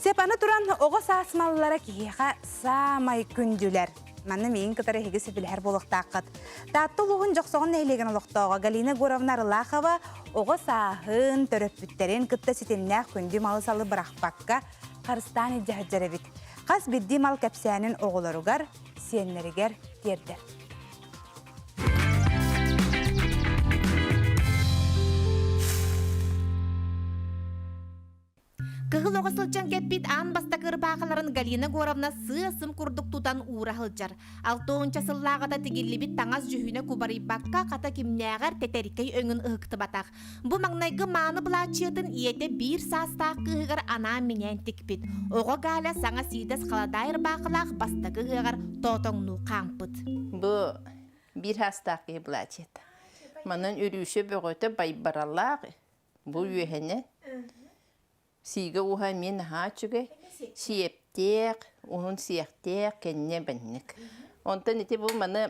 Сөп аны туран оҕо саас маллара киһиэхэ саамай күндүлэр. Манна миигин кытары эһиги сөбүлэһэр буолуохтааххыт. Таатта улууһун Дьохсоҕон нэһилиэгин олохтооҕо Галина Егоровна Арылахова оҕо сааһын, төрөппүттэрин кытта ситимнээх күндү малы-салы бырахпакка харыстаан илдьэ сылдьар эбит. Хас биирдии мал кэпсээнин оҕолоругар, сиэннэригэр тиэрдэр. Кыһыл оҕо сылдьан кэппит аан бастакы ырбаахыларын Галина Егоровна сыа-сым курдук тутан уура сылдьар. Алтыонча сыллааҕыта тигиллибит таҥас дьүһүнэ кубарыйбакка, хата кимнээҕэр тэтэркэй өҥүн ыһыктыбатах. Бу маҥнайгы мааны былааччыйатын ийэтэ биир саастаах кыыһыгар анаан-минээн тикпит. Оҕо Галя саҥа сиидэс халадаай ырбаахылаах бастакы ыһыаҕар тоотоҥнуу хаампыт. Бу биир саастаах киһи былаачыйата. Манан үрүүсэ бөҕөтө байбаралаах Бу үөһэни сиигэ ууһа эмиэ наһаа үчүгэй. Сиэптээх, уһун сиэхтээх, кэннэ бэнник. Онтон ити бу маны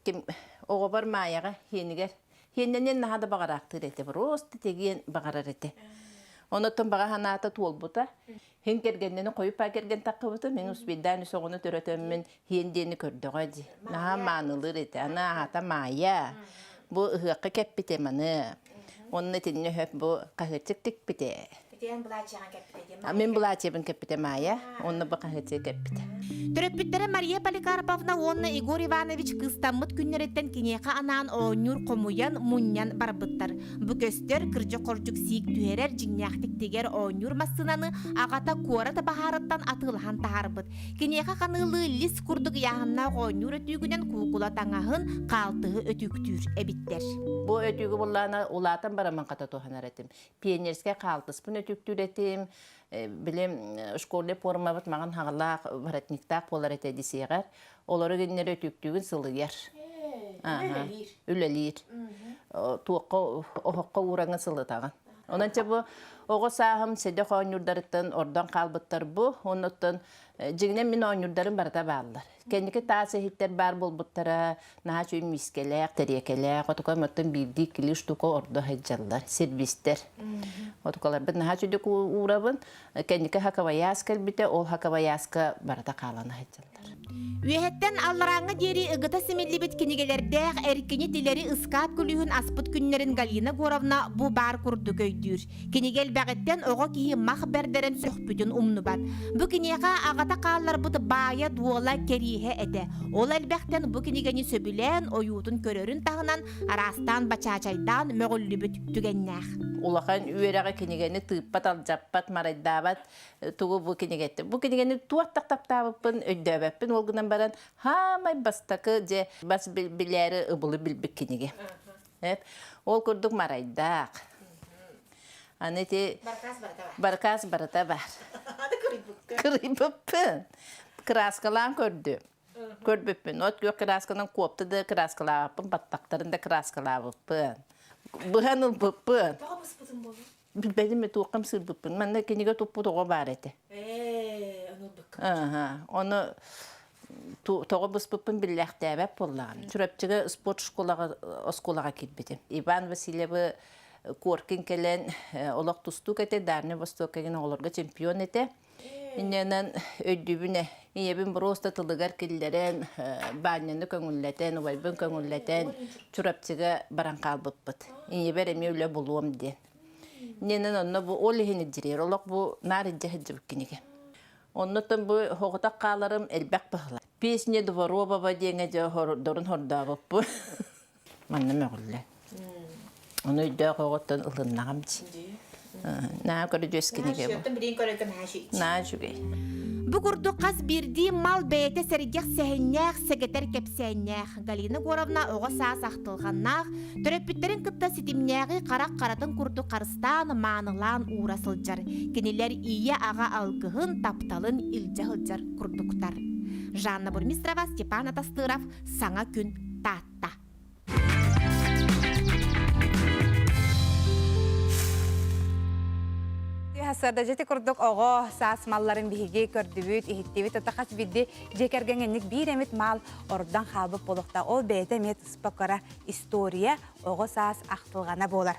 ким оҕобор Маайаҕа хиэнигэр хиэннэнэн наһаа да баҕараахтыыр этэ. Просто тигиэн баҕарар этэ. Онотон баҕа санаата туолбута. Хин кэргэннэни хойуппаа кэргэн таххыбытым. Мин успейдаан үс оҕону төрөтөммүн хиэн диэни көрдөҕө дии. Наһаа маанылыыр этэ. Аны аата Маайа. Бу ыһыахха кэппитэ маны. Онно итиннэ өһөп бу хаһыаччык тикпитэ. Итиэн былаачыйаҕа кэппитэ диэн. Мин былаачыйабын кэппитэ Маайа. Онно бу хаһыаччыгы кэппитэ. Төрөппүттэрэ Мария Поликарповна уонна Егор Иванович кыыстаммыт күннэриттэн киниэхэ анаан оонньуур хомуйан, мунньан барбыттар. Бу көстөр, кырдьык-хордьук сиик түһэрэр, дьиҥнээхтик тигэр оонньуур массыынаны аҕата куорат баһаарыттан атыылаһан таһаарбыт. Киниэхэ ханыылыы лис курдук ыйааһыннаах оонньуур өтүүгүнэн куукула таҥаһын, хаалтыһы өтүүктүүр эбиттэр. Бу өтүүгү буллаана улаатан бараммын хата туһанар этим. Пионерскай хаалтыспын өтүүктүүр этим. Билим школьный формабыт маҕан хаҕалаах воротниктаах буолар этэ дисиэҕэр. Олору гиннэр өтүүктүүгүн сылыйар. Үлэлиир. Үлэлиир. Туохха оһоххо уураҥын сылытаҕын. Онон чэ бу оҕо сааһым сэдэх оонньуурдарыттан ордон хаалбыттар бу. Оннуттан дьиҥинэн мин оонньуурдарым барыта бааллар. Кэнники таас иһиттэр баар буолбуттара наһаа үчүгэй миискэлээх, тэриэкэлээх, отука оттон биирдии иккилии штука ордо сылдьаллар, сервистэр. Отукаларбын наһаа үчүгэй уурабын. Кэнники хакабайаас кэлбитэ, ол хакабайааска барыта хаалана сылдьаллар. Үөһэттэн алларааҥҥа диэри ыгыта симиллибит кинигэлэрдээх эркини тилэри ыскаап күлүүһүн аспыт күннэрин Галина Егоровна бу баар курдук өйдүүр. Кинигэ элбэҕиттэн оҕо киһи мах бэрдэрэн сөхпүтүн умнубат. Бу киниэхэ аҕата хаалларбыт баайа-дуола кэриэһэ этэ. Ол элбэхтэн бу кинигэни сөбүлээн ойуутун көрөрүн таһынан араастаан бачаачайдаан мөҕүллүбүт түгэннээх. Улахан үөрэҕи кинигэни тыыппат, алдьаппат, марайдаабат тугу бу кинигэттэ. Бу кинигэни туох да таптаабыппын өйдөөбөппүн ол гынан баран хаамай бастакы дьэ бас билээри ыбылы билбит кинигэ. Ол курдук марайдаах. Аны ити Баркаас барыта бар. Баркаас барыта бар. Аны кырыйбыккын. Кырыйбыппын. Кырааскалаан көрдүм. Көрбүппүн. От күөх кыраасканан куопта да кырааскалаабыппын, баттахтарын да кырааскалаабыппын. Быһан ылбыппын. Тоҕо быспытын буолуо? Билбэтим мен туоххам сыырбыппын. Манна кинигэ туппут оҕо баар этэ. Ээ, ону ылбыккын. Аха. Ону тоҕо быспыппын биллээхтээбэт буоллаҕым. Чурапчыга спорт школаҕа оскуолаҕа киирбитим. Иван Васильевы Коркин кэлэн олох тустуук этэ, Дальний Востокка оҕолорго чемпион этэ. Инньэнэн өйдүүбүн ээ, ийэбин просто тылыгар киллэрэн, Баанньаны көҥүллэтэн, убайбын көҥүллэтэн Чурапчыга баран хаалбыппыт. Ийэбэр эмиэ үлэ булуом диэн. Инньэнэн онно бу ол иһин илдьириэр, олох бу наар илдьэ сылдьыбыт кинигэ. Оннуттан бу соҕотох хааларым элбэх быһыылаах. Песня Дворового диэҥэ дьэ дорун хордообуппун. Манна мөҕүллэн. Ону өйдөөх оҕоттон ылыннаҕым дии. Наа көрүдүөс кинигэ бу. Наа үчүгэй. Бу курдук хас биирдии мал бэйэтэ сэргэх сэһэннээх, сэгэтэр кэпсээннээх. Галина Егоровна оҕо саас ахтылҕаннаах, төрөппүттэрин кытта ситимнээҕи харах харатын курдук харыстаан, маанылаан уура сылдьар. Кинилэр ийэ-аҕа алгыһын, тапталын илдьэ сылдьар курдуктар. Жанна Бурмистрова, Степан Атастыров, Саҥа күн Таатта. Сарда дьити курдук оҕо саас малларын биһиги көрдүбүт, иһиттибит, ата хас биирди дьиэ кэргэҥҥэ биир эмит мал ордон хаалбыт буолуохтаах. Ол бэйэтэ эмиэ туспа кыра история, оҕо саас ахтылҕана буолар.